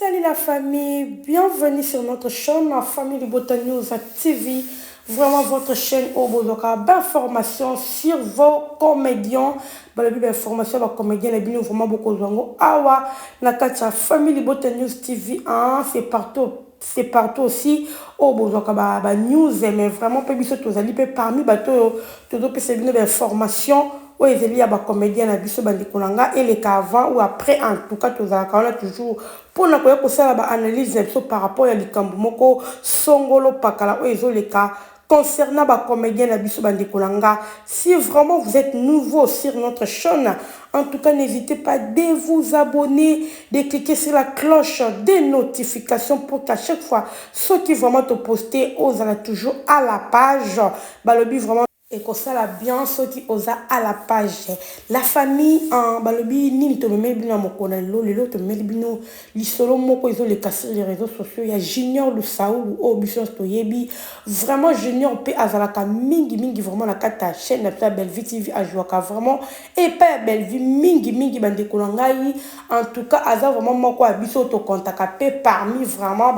Salut la famille, bienvenue sur notre chaîne, la famille Libota News TV. Vraiment votre chaîne oyo bozwaka bainformation sur vos comédiens. Balobi bainformation ya bacomédien na bino vraiment bokozwa yango awa na kati ya famille Libota News TV. Hein, c'est partout c'est partout aussi oyo bozwaka ba, ba news mais vraiment mpe biso tozali mpe parmi bato oyo tozopesa bino bainformation oyo ezali ya bacomédien na biso. Bandeko na nga, eleka avant ou après, en tout cas tozalaka wana toujours mpona koya kosala baanalyse na biso par rapport ya likambo moko songolo pakala oyo ezoleka concernant bacomédien na biso. Bandeko na nga, si vraiment vous êtes nouveau sur notre chaîne, en tout cas n'hésitez pas de vous abonner, de cliquer sur la cloche des notifications pour qu'à chaque fois soki vraiment toposte, ozala toujours à la page. Balobi vraiment ekosala bien soki oza à la page. La famille, balobi nini tomemeli bino na mokolo na lelo? Lelo tomemeli bino lisolo moko ezoleka sur les réseaux sociaux ya Junior Lusaulu oyo biso nyonso toyebi. Vraiment Junior mpe azalaka mingimingi vraiment na kati ya chaîne na biso ya Bellevue TV, ajwaka vraiment epai ya Bellevue mingimingi. Bandeko na ngai, en tout cas aza vraiment moko ya biso oyo tokontaka mpe parmi vraiment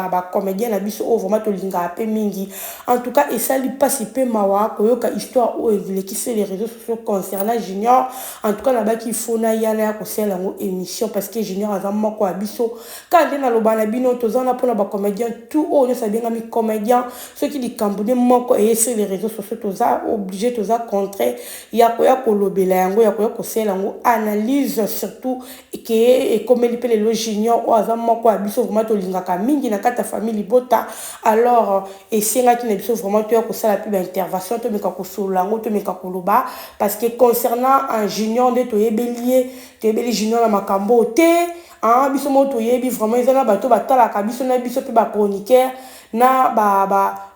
bacomédien na biso oyo vraiment tolingaka mpe mingi. En tout cas esali mpasi mpe mawa koyoka histoire oyo eleki sur les réseaux sociaux concernant Junior. En tout cas nabaki il faut naya na ya kosala yango émission parce que Junior aza moko ya biso. Kaka nde naloba na bino, toza wana mpona bacomédien tout oyo nyonso abengami comédien. Soki likambo nde moko eye sur les réseaux sociaux, toza obligé, toza contraint ya koya kolobela yango, ya koya kosala yango analyse, surtout ke ekomeli mpe lelo Junior oyo aza moko ya biso vraiment tolingaka mingi na kati ya famille Libota. Alors esengaki na biso vraiment toya kosala mpe baintervention, tomeka kosolola yango, tomeka koloba parce que concernant un Junior nde toyebeli ye, toyebeli Junior na makambo oyo te. Biso moko toyebi vraiment eza na bato batalaka biso na biso mpe bachroniqueur na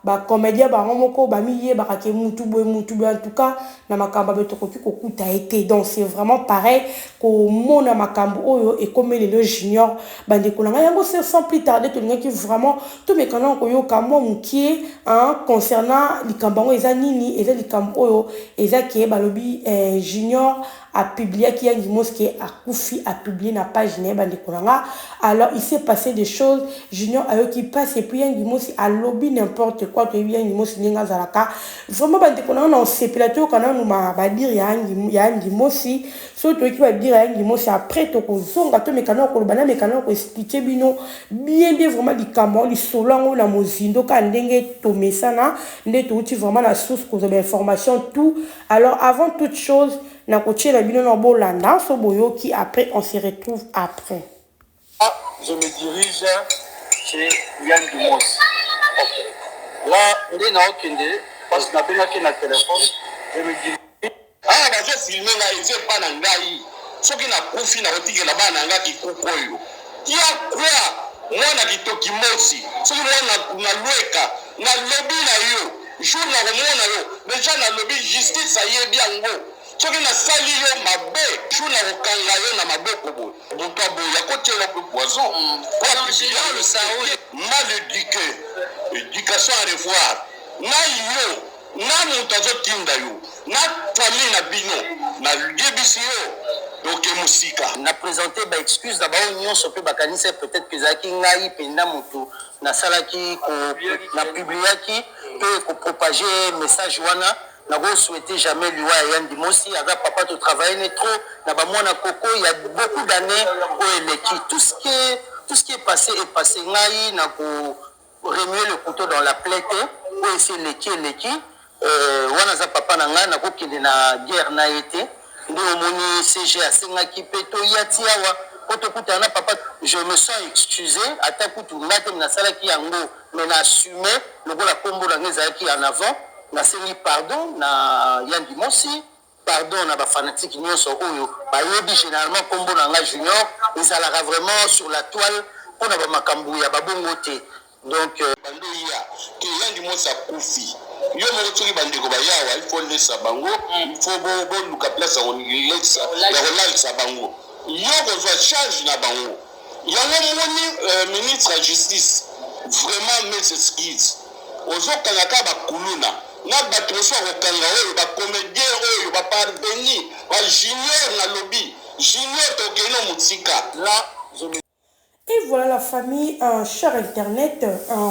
bacomédien ba, ba bango moko bamiyebaka ke mutu boye, mutu boye, en tout cas na makambo abe tokoki kokuta ye te. Donc c'est vraiment pareil komona makambo oyo ekomi lelo Junior. Bandeko na ngai, yango sans plus tarder tolingaki vraiment tomeka na koyoka mwa mokie concernant likambo yango eza nini. Eza likambo oyo eza ke balobi Junior apubliaki Yangi Moske akufi, apublie na page na ye. Bandeko na nga, alors il s'est passé des choses, Junior ayoki mpasi et puis Yangi Mosi alobi n'importe quoi. Toyebi Yangi Mosi ndenge azalaka vraiment. Bandeko na nga, na osepela toyoka nanu badires ya Yangi Mosi. Soki toyoki badires ya Yangi Mosi, après tokozonga, tomeka na koloba, nameka na koexpliquer bino bien bien vraiment likambo, lisolo yango na mozindo, kaka ndenge tomesana, nde touti vraiment na source kozwa bainformation tout. Alors avant toute chose, nakotiela bino na bolanda so boyoki, après on se retrouve après. Je me dirige chez Yann Dumos. Okay. Là, nde naokende parce que nabengaki na téléphone, je me dirige. Awa bazofilmer ngai, eza epa na ngai. Soki nakufi, nakotikela bana na ngai kikuku oyo ya kwa mwana kitoki mosi. Soki mwana nalweka, nalobi na yo, jour nakomona yo déjà, nalobi justice ayebi yango. Soki nasali yo mabe, jour nakokanga yo na maboko boye, moto aboye akotiela mpe poison. Mal éduqué, éducation à revoir na yo, na moto azotinda yo, na famille na bino. Nayebisi yo, toke mosika. Na présente baexcuse na bango nyonso mpe bakanisa peut-être que ezalaki ngai mpenza moto nasalaki, napubliaki mpe kopropager message wana. Nakosouhaite jamais liwa ya Yandi Mosi. Aza papa, totravaille ne trop na bamwana koko ya beaucoup d'années oyo eleki. Tout ce qui est passé est passé. Ngai nako remuer le couteau dans la plaie te. Oyo esi eleki eleki. Wana aza papa na ngai, nakokende na guerre na ye te. Nde omoni CG asengaki mpe toya ti awa mpo tokutana na papa. Je me sens excusé, ata kutu ngai te nasalaki yango, mais na assume lokola nkombo na ngai ezalaki en avant. Nasengi pardon na Yandi Mosi, pardon na bafanatike nyonso oyo bayebi. Généralement nkombo na ngai Junior ezalaka vraiment sur la toile mpona bamakambo ya babongo te. Donc bando ya ke Yandi Mosi akufi, yo moko soki bandeko bayawa, il faut lesa bango, il faut boluka place ya kolalisa bango, yo kozwa charge na bango. Yango moni ministre ya justice, vraiment mes excuses, ozokanga kaka bakuluna na bato mosusu akokanga oyo bacomédien oyo baparvenir bajunior. Nalobi Junior, tokende mosika. Là je me Et Voilà la famille, cher internet,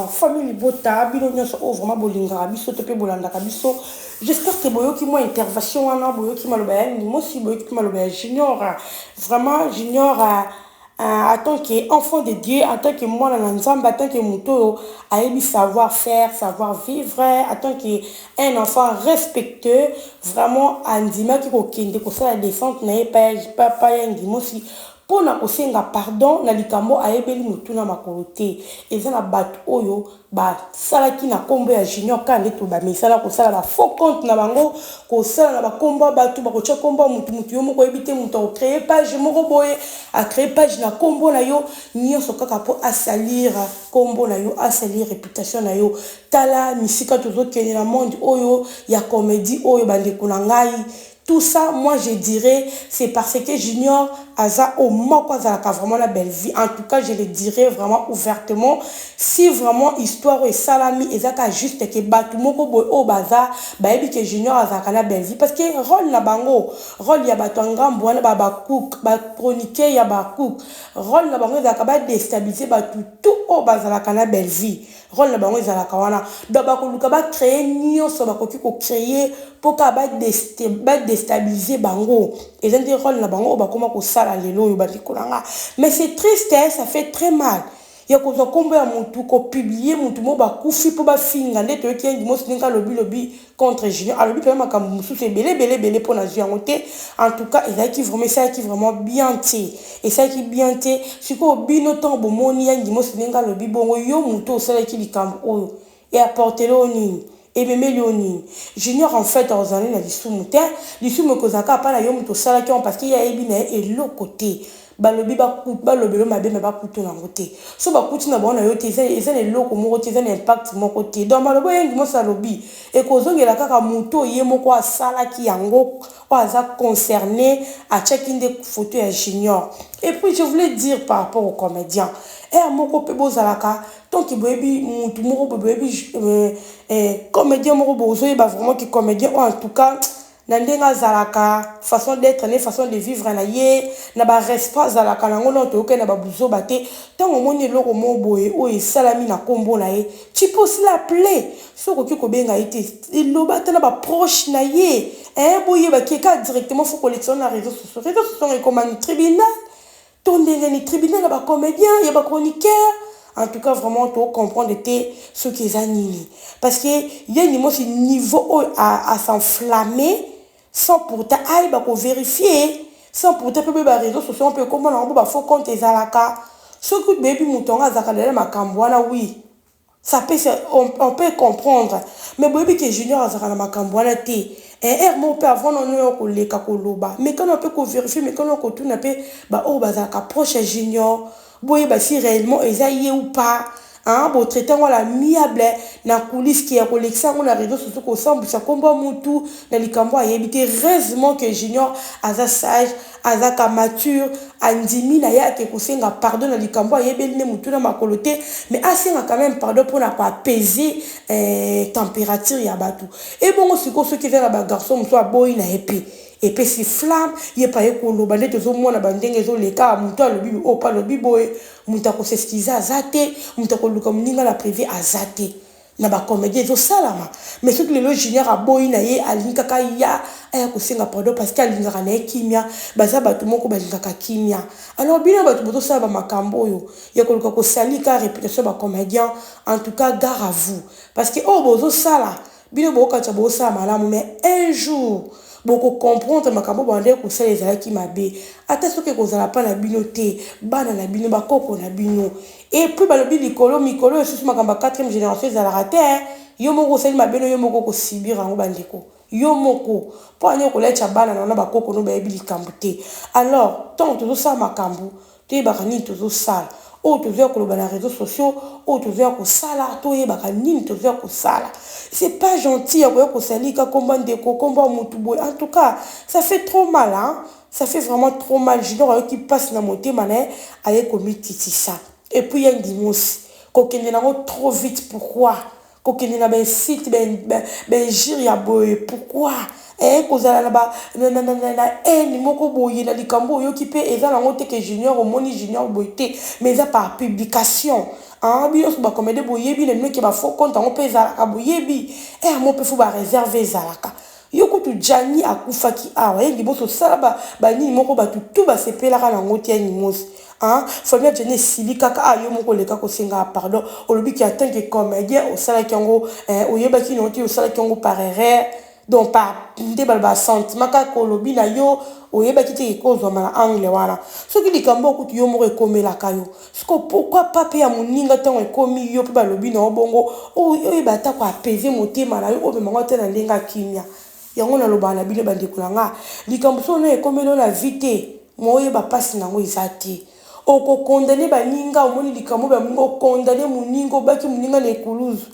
famille libota, bino nyonso oyo vraiment bolingaka biso to mpe bolandaka biso. J'espère que boyoki mwa intervention wana, boyoki maloba ya Limosi, boyoki maloba ya Junior. Vraiment Junior, en tant qu'enfant de Dieu, en tant que mwana na Nzambe, en tant que moto oyo ayebi savoir faire, savoir vivre, en tant que un enfant respectueux, vraiment andimaki kokende kosala descente na ye papa ya Ndimosi mpona kosenga pardon na likambo ayebeli motu na makolo te. Eza na bato oyo basalaki na nkombo ya Junior kaka nde to bamesala kosala bafaux compte na bango, kosala na bakombo ya bato, bakotia nkombo ya mutu, mutu yo moko oyebi te, moto akocréer page moko boye, acréer page na nkombo na yo nyonso kaka mpo asalir nkombo na yo, asalir réputation na yo. Tala misika tozokende na monde oyo ya comédie oyo, bandeko na ngai. Tout ça, moi je dirais, c'est parce que Junior aza au moko azalaka vraiment la belle vie. En tout cas, je le dirais vraiment ouvertement, si vraiment histoire esalami, ezaka juste que bato moko boye oyo baza bayebi ke Junior azalaka na belle vie, parce que rôle na bango, rôle ya bato ya ngambo wana, bacook, bachroniqueur ya bacook, rôle na bango ezalaka badéstabiliser bato tout oyo bazalaka na belle vie. Rôle na bango ezalaka wana. Donc bakoluka bacréer nyonso bakoki kocréer mpo kaka badéstabiliser bango. Eza nde rôle na bango oyo bakóma kosala lelo oyo, bandeko na nga. Mais c'est triste, hein, ça fait très mal ya kozwa nkombo ya motu, kopublier motu mo bakufi mpo bafinga. Nde toyoki yengi mosi ndenge alobi lobi contre Junior, alobi mpenza makambo mosusu ebele ebele ebele mpo nazwi yango te. En tout cas, ezalaki vraiment, esalaki vraiment bien te, esalaki bien te. Sikoyo bino, ntango bomoni yangi mosi ndenge alobi bongo, yo motu osalaki likambo oyo, eapporter yo nini? Ememeli yo nini? Junior en fait ozali na lisumu te. Lisumu ekozalaka apa na yo moto osalaki yango, parce que ye ayebi na ye eloko te. Balobi, balobelo mabe, me bakutu nango te. So bakuti na bango na yo te, eza na eloko moko te, eza na impact moko te. Donc maloba oyengi mosi alobi ekozongela kaka moto oyo ye moko asalaki yango, oyo aza concerné, atiaki nde photo ya Junior. Et puis je voulais dire par rapport au comédien ere moko mpe bozalaka, tant que boyebi mutu moko boye, boyebi comédien moko boye, ozoyeba vraiment ke comédien oyo, en tout cas na ndenge azalaka, façon d'être ne, façon de vivre na ye, na barespect azalaka nango, na toyokai na babuzoba te. Ntango omoni eloko moko boye oyo esalami na nkombo na ye, tu peux aussi l'appeler. Soki okoki kobenga ye te, eloba ata na baproche na ye, boyebaki eka directement. Faut kolekisa na réseau sociaux. Réseau sociaux ekomani tribunal to ndenge ni tribunal ya bacomédien, ya bachroniqueur? En tout cas, vraiment tocomprendre te soki eza nini, parce que ye nimosi niveau oyo as'enflammer sans pourtant ayeba kovérifier, sans pourtant mpe boyeba réseau sociaux mpe ekomona yango, bo bafaux compte ezalaka. Soki boyebi moto yango azalaka lela makambo wana, oui, ça peut, on peut comprendre. Mais boyebi ke Junior azalaka na makambo wana te. Ere moko mpe avant nano oyo koleka koloba, mekano mpe kovérifier, mekano kotuna mpe baoyo bazalaka proche ya Junior, boyeba si réellement eza ye ou pas, hein. Botraiter yango à l'amiable na coulisse ke ya kolekisa yango na réseau sociaux, kosambwisa nkombo ya mutu na likambo ayebi te. Heureusement que Junior aza sage, azaka mature, andimi na ye ake kosenga pardon na likambo ayebeli nde motu na makolo te, mais asenga quand même pardon mpona koapaiser température ya bato. Ebongo sikoyo soki eza na bagarçon mosusu aboyi na ye mpe epesi flamme, ye pa ye koloba nde tozomona bandenge ezoleka. Moto alobi oyo mpo alobi boye, moto akos'excuser aza te, moto akoluka moninga na privé aza te. Na bacomédien ezosalama. Mais soki lelo Junior aboyi na ye, alingi kaka ya aya kosenga pardon parce que alingaka na ye kimia, baza bato moko balingaka kimia. Alors bino bato bozosala bamakambo oyo ya koluka kosalika réputation ya bacomédien, en tout cas gare à vous, parce que oyo bozosala, bino bokokatisa bozosala malamu, mais un jour bokocomprendre makambo bandeki kosala ezalaki mabe. Ata soki ekozala mpa na bino te, bana na bino, bakoko na bino. Et puis balobi likolo mikolo lisusu makambo ya 4e génération ezalaka te. Yo moko osali mabe no, yo moko okosubir yango, bandeko, yo moko mpo ani okoletya bana na bakoko no bayebi likambo te. Alors ntango tozosala makambo, toyebaka nini tozosala. Oyo tozoya koloba na réseaux sociaux, oyo tozoya kosala, toyebaka nini tozoya kosala. C'est pas gentil ya koya kosalika komba ndeko, komba motu boye. En tout cas, ça fait trop mal, hein? Ça fait vraiment trop mal. Junior ayoki mpasi na motema na ye, aye komititisa. Et puis ya ndimosi kokende nango trop vite, pourquoi kokende na bainsulte, bainjure ya boye? Pourquoi? Eh kozala na ba na na na na haine moko boye na likambo oyoki pe eza nango te ke junior omoni junior boye te mais eza par publication ah bino nionso ba comedien boyebi na bino ke ba faux compte yango pe ezalaka boyebi eh yango pe faut ba reserve ezalaka yo kutu Djanny akufaki awa ye liboso osala ba ba nini moko batu tout basepelaka nango te ya Nimos ah famille ya Djanny esili kaka ah yo moko oleka kosenga pardon olobi ke en tant que comedien osalaki yango eh, oyebaki nango te osalaki yango par erreur Donc par nde baloba sentiment kaka olobi na yo oyebaki te ekozwama na angle wana soki likambo oyo kutu yo moko ekomelaka yo siko pourquoi pas pe ya moninga ntango ekomi yo pe balobi na yo bongo oyeba ata ko apaiser motema na yo omema yango ata na ndenge ya kimia yango nalobaka na bino bandeko na nga likambo soki nanu ekomeli yo na vie te mo oyeba mpasi na yango eza te oko condamner baninga omoni likambo oyo baninga o condamner moninga obaki moninga na ekuluzu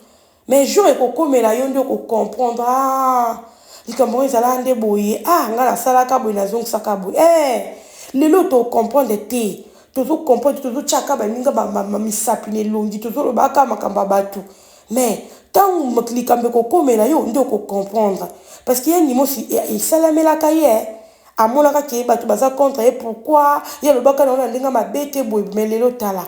Mais jour ekokomela yo nde oko comprendre aah likambo yango ezalaka nde boye ah nga nasalaka boye nazongisaka boye eh lelo to comprendre te tozo comprendre te tozo tia kaka baninga ba misapi na elongi tozo loba kaka makambo ya batu mais tango likambo ekokomela yo nde oko comprendre parce que ya Nimosi esalamelaka ye amonaka ke batu baza contre ye pourquoi ye alobaka na yango na ndenge mabe te boye mais lelo tala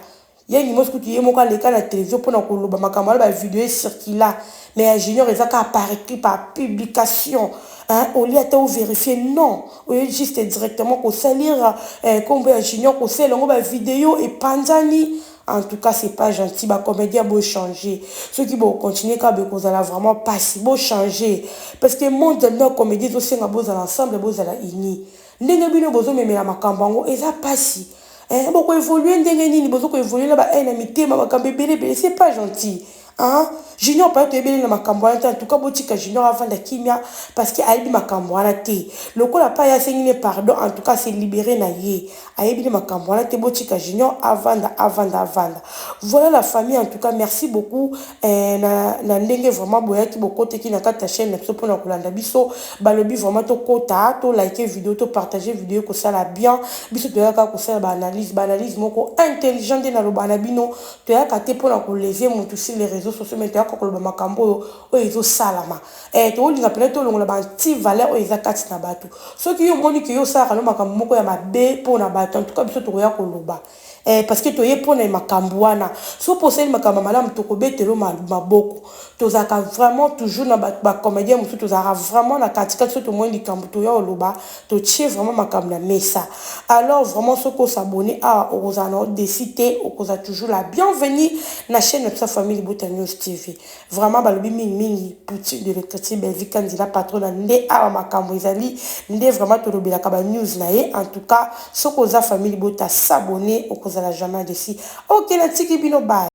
Ye Limos kutu ye moko aleka na television pona koloba makambo wana ba video e circula mais ya junior eza kaka par ecrit par publication hein au lieu ata o verifier non oye juste directement ko salir eh, kombo ya junior kosalela yango ba video epanzani en tout cas c'est pas gentil ba comedien bo changer soki bo continuer kaka boye kozala vraiment pasi bo changer parce que monde ya bino ya comedie ezosenga bozala ensemble bozala unis Ndenge bino bozo memela makambo yango eza pasi eh boko evoluer ndenge nini bozo ko evoluer na ba haine ya mitema makambo ebele ebele c'est pas gentil hein junior paye toyebeli na makambo wana te en tout cas botika junior avanda kimia parce que ayebi makambo wana te lokola pa ye asengi ne pardon en tout cas se libere na ye ayebi ne makambo wana te botika junior avanda avanda avanda voilà la famille en tout cas merci beaucoup eh, na, na ndenge vraiment boyaki bokoteki na kati ya chaîne na biso mpona kolanda biso balobi vraiment tokota to like video to partager video ekosala bien biso toyaka kosala baanalyse baanalyse moko intelligent nde naloba na bino toyaka te mpona kolese motu sur les réseaux sociaux mais toyaka koloba makambo oyo oyo ezosalama eh, tokolinga mpena tolongola ba anti valeur oyo eza kati na bato soki yo omoni ke yo osalaka no makambo moko ya mabe mpona bato en tout cas biso tokoya koloba Eh parce que toye pona makambu wana soki pe osali makambo ya malamu tokobetelo maboko tozalaka vraiment toujours na ba comedien mosusu tozalaka vraiment na kati kati soki tomoni likambo toya oloba totie vraiment makambo na mesa alors vraiment soki osabone awa okozala na odesi te okozala toujours la bienvenue na chaîne na biso famille libota news tv Vraiment balobi mingi mingi poutine de l'ecriture Bellevue Kandy la patrona nde awa makambo ezali nde vraiment tolobelaka ba news na ye en tout cas soki oza famille libota s'abonner okozala jamais desi ok natiki bino bye.